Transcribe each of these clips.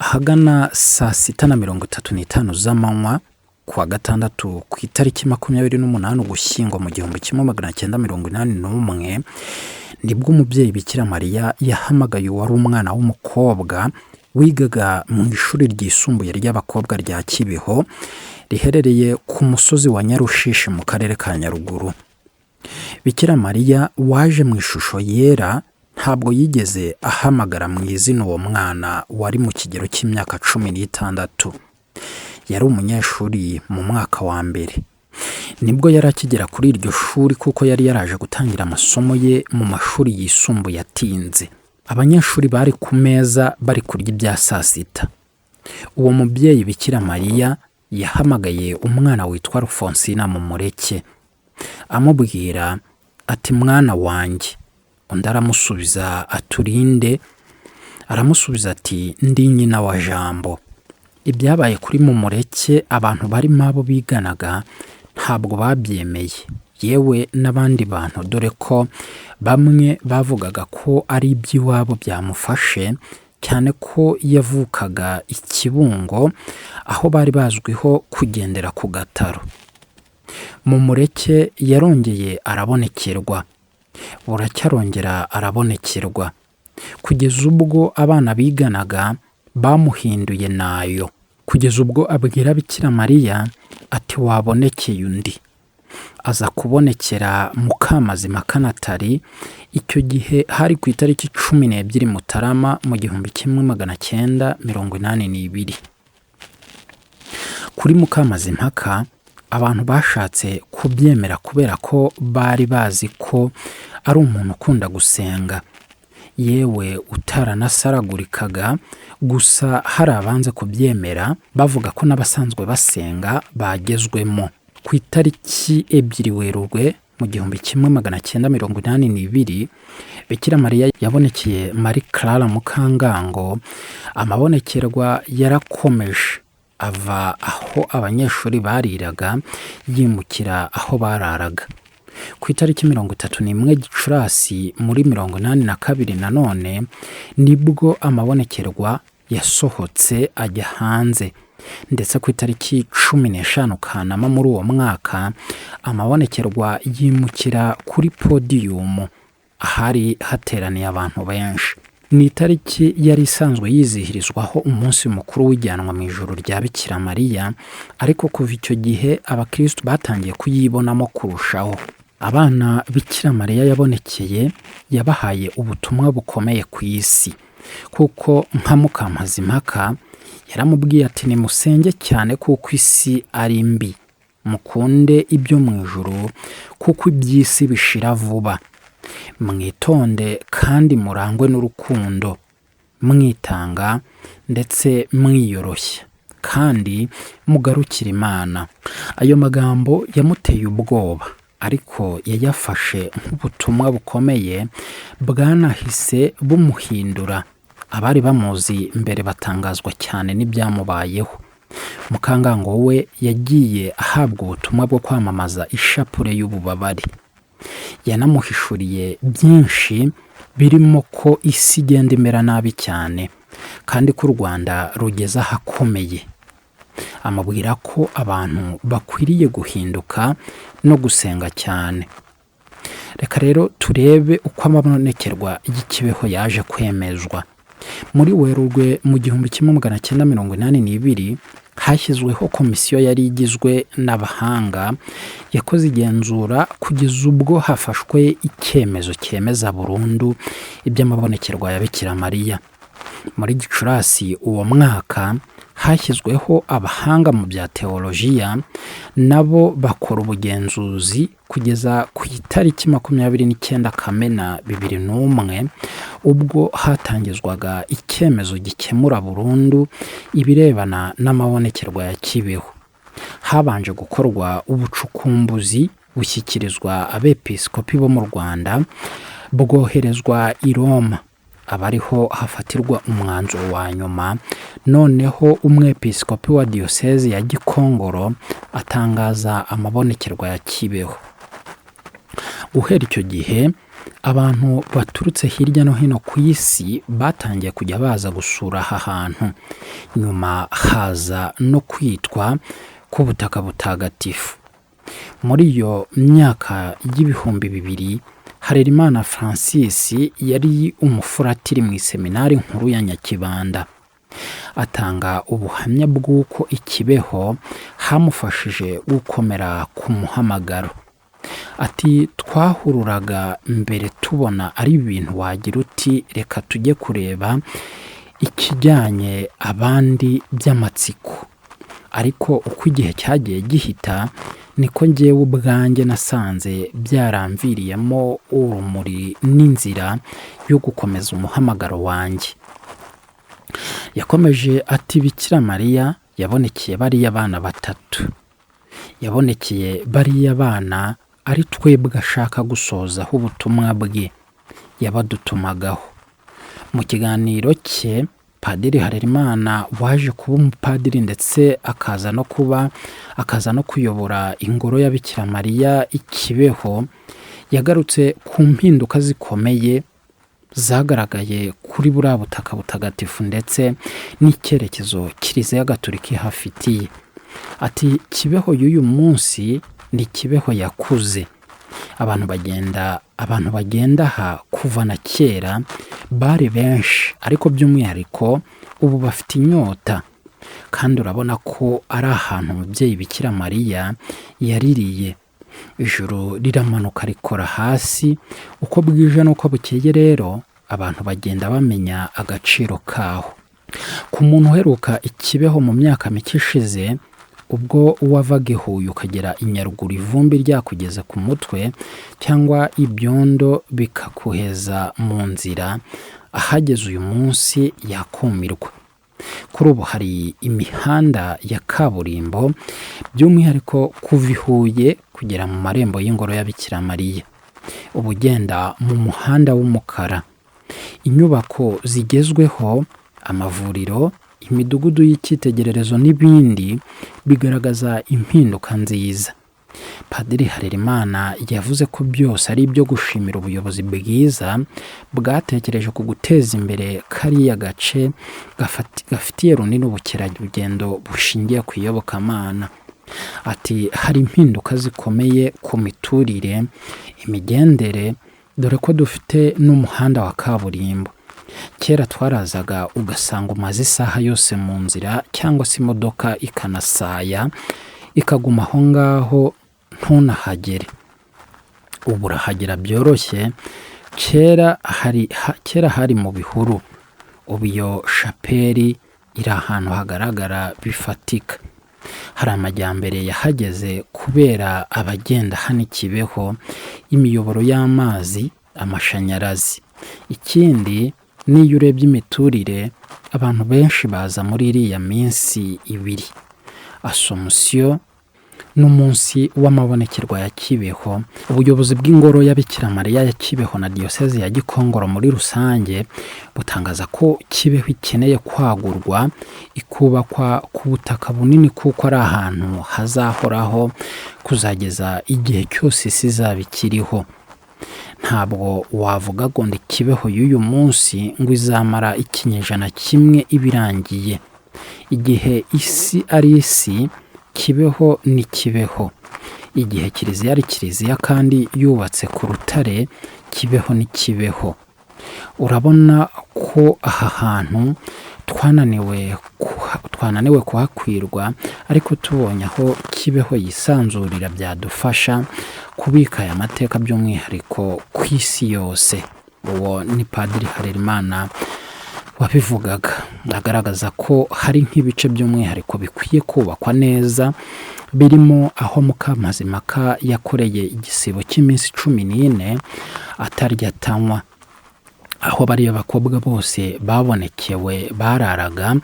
Ahagana saa 6:35 z'amanywa ku wa gatandatu ku itariki 28 Ugushyingo mu 1981, nibwo umubyeyi Bikira Mariya yahamagaye uwari umwana w'umukobwa wigaga mu ishuri ryisumbuye ry'abakobwa rya Kibeho riherereye ku musozi wa Nyarushishi mu karere ka Nyaruguru. Bikira Mariya waje mu ishusho yera ntabwo yigeze ahamagara mu izina uwo mwana wari mu kigero cy'imyaka 16. Yari umunyeshuri mu mwaka wa mbere. Nibwo yari akigera kuri iryo shuri kuko yari yaraje gutangira amasomo ye mu mashuri yisumbuye atinze. Abanyeshuri bari ku meza bari kurya ibya saa sita. Uwo mubyeyi Bikira Mariya yahamagaye umwana witwa Alphonsine Mumureke, amubwira ati: "Mwana wanjye." Undi aramusubiza aturinde, aramusubiza ati: "Ndi nyina wa Jambo." Ibyabaye kuri Mumureke abantu barimo abo biganaga ntabwo babyemeye, yewe n'abandi bantu, dore ko bamwe bavugaga ko ari iby'iwabo byamufashe, cyane ko yavukaga i Kibungo aho bari bazwiho kugendera ku gataro. Mumureke yarongeye arabonekerwa, buracya arongera arabonekerwa, kugeza ubwo abana biganaga bamuhinduye nayo, kugeza ubwo abwira Bikira Mariya ati: "Wabonekeye undi." Aza kubonekera Mukamazima Nathalie, icyo gihe hari ku itariki 12 Mutarama mu 1982. Kuri Mukamazimpaka abantu bashatse kubyemera kubera ko bari bazi ko ari umuntu ukunda gusenga, yewe utaranasaragurikaga, gusa hari abanze kubyemera bavuga ko n'abasanzwe basenga bagezwemo. Ku itariki 2 Werurwe mu 1982, Bikira Mariya yabonekeye Marie Clara Mukangango. Amabonekerwa yarakomeje, ava aho abanyeshuri bariraga yimukira aho bararaga. Ku itariki 31 Gicurasi muri 82 nanone nibwo amabonekerwa yasohotse ajya hanze, ndetse ku itariki 15 Kanama muri uwo mwaka amabonekerwa yimukira kuri podiyumu ahari hateraniye abantu benshi. Ni itariki yari isanzwe yizihirizwaho umunsi mukuru w'ijyanwa mu ijuru rya Bikira Mariya, ariko kuva icyo gihe abakristu batangiye kuyibonamo kurushaho. Abana Bikira Mariya yabonekeye yabahaye ubutumwa bukomeye ku isi, kuko nka Mukamazimpaka yaramubwiye ati: "Nimusenge cyane kuko isi ari mbi, mukunde ibyo mu ijuru kuko iby'isi bishira vuba, mwitonde kandi murangwe n'urukundo, mwitanga ndetse mwiyoroshya kandi mugarukire Imana." Ayo magambo yamuteye ubwoba, ariko yayafashe nk'ubutumwa bukomeye bwanahise bumuhindura. Abari bamuzi mbere batangazwa cyane n'ibyamubayeho. Mukangango we yagiye ahabwa ubutumwa bwo kwamamaza ishapule y'ububabare. Yanamuhishuriye byinshi birimo ko isi igenda imera nabi cyane kandi ko u Rwanda rugeze ahakomeye. Amubwira ko abantu bakwiriye guhinduka no gusenga cyane. Reka rero turebe uko amabonekerwa y'i Kibeho yaje kwemezwa. Muri Werurwe mu 1982 hashyizweho komisiyo yari igizwe n'abahanga yakoze igenzura kugeza ubwo hafashwe icyemezo cyemeza burundu iby'amabonekerwa ya Bikira Mariya. Muri Gicurasi uwo mwaka hashyizweho abahanga mu bya teolojiya, nabo bakora ubugenzuzi kugeza ku itariki 29 Kamena 2001, ubwo hatangizwaga icyemezo gikemura burundu ibirebana n'amabonekerwa ya Kibeho. Habanje gukorwa ubucukumbuzi bushyikirizwa abepiskopi bo mu Rwanda, bwoherezwa i Roma, aba ariho hafatirwa umwanzuro wa nyuma. Noneho umwepiskopi wa diyosezi ya Gikongoro atangaza amabonekerwa ya Kibeho. Guhera icyo gihe Abantu baturutse hirya no hino ku isi batangiye kujya baza gusura aha hantu, nyuma haza no kwitwa k'ubutaka butagatifu. Muri iyo myaka y'2000, Harerimana Francis yari umufuratiri mu iseminari nkuru ya Nyakibanda. Atanga ubuhamya bw'uko i Kibeho hamufashije gukomera ku muhamagaro. Ati twahururaga mbere tubona ari ibintu wagira uti reka tujye kureba ikijyanye abandi by'amatsiko, ariko uko igihe cyagiye gihita niko njyewe ubwanjye nasanze byaramviriyemo urumuri n'inzira yo gukomeza umuhamagaro wanjye. Yakomeje ati Bikira Mariya yabonekeye bariya bana batatu, yabonekeye bariya bana ari twebwe ashaka gusozaho ubutumwa bwe yabadutumagaho. Mu kiganiro cye, Padiri Harerimana waje kuba umupadiri ndetse akaza no kuyobora ingoro ya Bikira Mariya i Kibeho, yagarutse ku mpinduka zikomeye zagaragaye kuri buriya butaka butagatifu ndetse n'icyerekezo Kiliziya Gatolika ihafitiye. Ati Kibeho y'uyu munsi ni Kibeho yakuze. Abantu bagenda aha kuva na kera bari benshi, ariko by'umwihariko ubu bafite inyota, kandi urabona ko ari ahantu umubyeyi Bikira Mariya yaririye. Ijuru riramanuka rikora hasi, uko bwije n'uko bukeye rero abantu bagenda bamenya agaciro kaho. Ku muntu uheruka i Kibeho mu myaka mike ishize, ubwo wavaga i Huye ukagera i Nyaruguru ivumbi ryakugeze ku mutwe cyangwa ibyondo bikakuheza mu nzira, ahageze uyu munsi yakumirwa. Kuri ubu hari imihanda ya kaburimbo, by'umwihariko kuva i Huye kugera mu marembo y'ingoro ya Bikira Mariya, uba ugenda mu muhanda w'umukara. Inyubako zigezweho, amavuriro, imidugudu y'icyitegererezo n'ibindi bigaragaza impinduka nziza. Padiri Harerimana yavuze ko byose ari ibyo gushimira ubuyobozi bwiza bwatekereje ku guteza imbere kariya gace gafitiye runini ubukerarugendo bushingiye ku iyobokamana. Ati hari impinduka zikomeye ku miturire, imigendere, dore ko dufite n'umuhanda wa kaburimbo. Kera twarazaga ugasanga umaze isaha yose mu nzira cyangwa se imodoka ikanasaya ikaguma aho ngaho ntunahagere. Ubu urahagera byoroshye, kera hari mu bihuru, ubu iyo shapeli iri ahantu hagaragara bifatika. Hari amajyambere yahageze kubera abagenda hano i Kibeho, imiyoboro y'amazi, amashanyarazi. Ikindi n'iyo urebye imiturire, abantu benshi baza muri iriya minsi ibiri, Asomusiyo n'umunsi w'amabonekerwa ya Kibeho. Ubuyobozi bw'ingoro ya Bikira Mariya ya Kibeho na Diyoseze ya Gikongoro muri rusange butangaza ko Kibeho ikeneye kwagurwa, ikubakwa ku butaka bunini kuko ari ahantu hazahoraho kuzageza igihe cyose isi izaba ikiriho. Ntabwo wavuga ngo ndi Kibeho y'uyu munsi ngo izamara ikinyejana kimwe ibirangiye. Igihe isi ari isi, Kibeho ni Kibeho. Igihe Kiliziya ari Kiliziya kandi yubatse ku rutare, Kibeho ni Kibeho. Urabona ko aha hantu twananiwe kuhakwirwa, ariko tubonye aho Kibeho yisanzurira byadufasha kubika aya mateka by'umwihariko ku isi yose. Uwo ni Padiri Harerimana wabivugaga, agaragaza ko hari nk'ibice by'umwihariko bikwiye kubakwa neza, birimo aho Mukamazimpaka yakoreye igisibo cy'iminsi 14 atarya atanywa, aho bariya bakobwa bose babonekewe bararaga,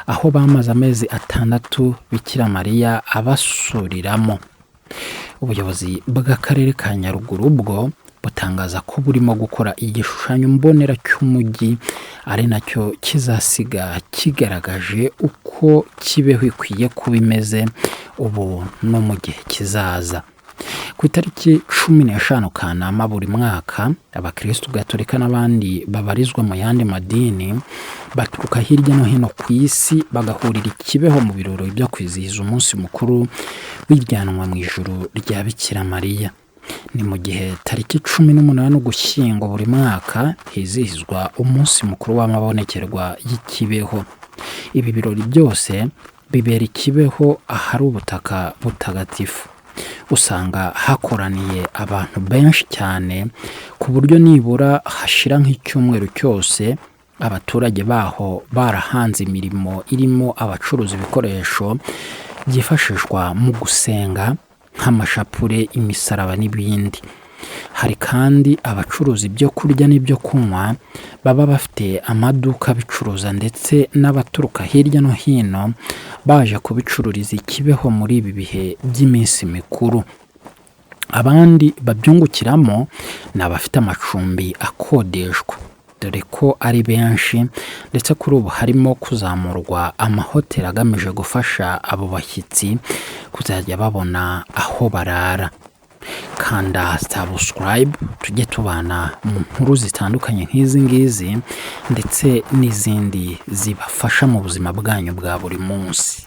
aho bamaze amezi 6 Bikira Mariya abasuriramo. Ubuyobozi bw'akarere ka Nyaruguru bwo butangaza ko burimo gukora igishushanyo mbonera cy'umujyi, ari nacyo kizasiga kigaragaje uko Kibeho ikwiye kuba imeze ubu no mu gihe kizaza. Ku itariki 15 Kanama buri mwaka, abakirisitu gatolika n'abandi babarizwa mu yandi madini baturuka hirya no hino ku isi bagahurira i Kibeho mu birori byo kwizihiza umunsi mukuru w'ijyanwa mu ijuru rya Bikira Mariya. Ni mu gihe tariki 18 Ugushyingo buri mwaka hizihizwa umunsi mukuru w'amabonekerwa y'i Kibeho. Ibi birori byose bibera i Kibeho ahari ubutaka butagatifu. Usanga hakoraniye abantu benshi cyane ku buryo nibura hashira nk'icyumweru cyose abaturage baho barahanze imirimo irimo abacuruza ibikoresho byifashishwa mu gusenga nk'amashapure, imisaraba n'ibindi. Hari kandi abacuruza ibyo kurya n'ibyo kunywa baba bafite amaduka abicuruza ndetse n'abaturuka hirya no hino baje kubicururiza i Kibeho muri ibi bihe by'iminsi mikuru. Abandi babyungukiramo ni abafite amacumbi akodeshwa, dore ko ari benshi ndetse kuri ubu harimo kuzamurwa amahoteli agamije gufasha abo bashyitsi kuzajya babona aho barara. Kanda subscribe tujye tubana mu nkuru zitandukanye nk'izi ngizi ndetse n'izindi zibafasha mu buzima bwanyu bwa buri munsi.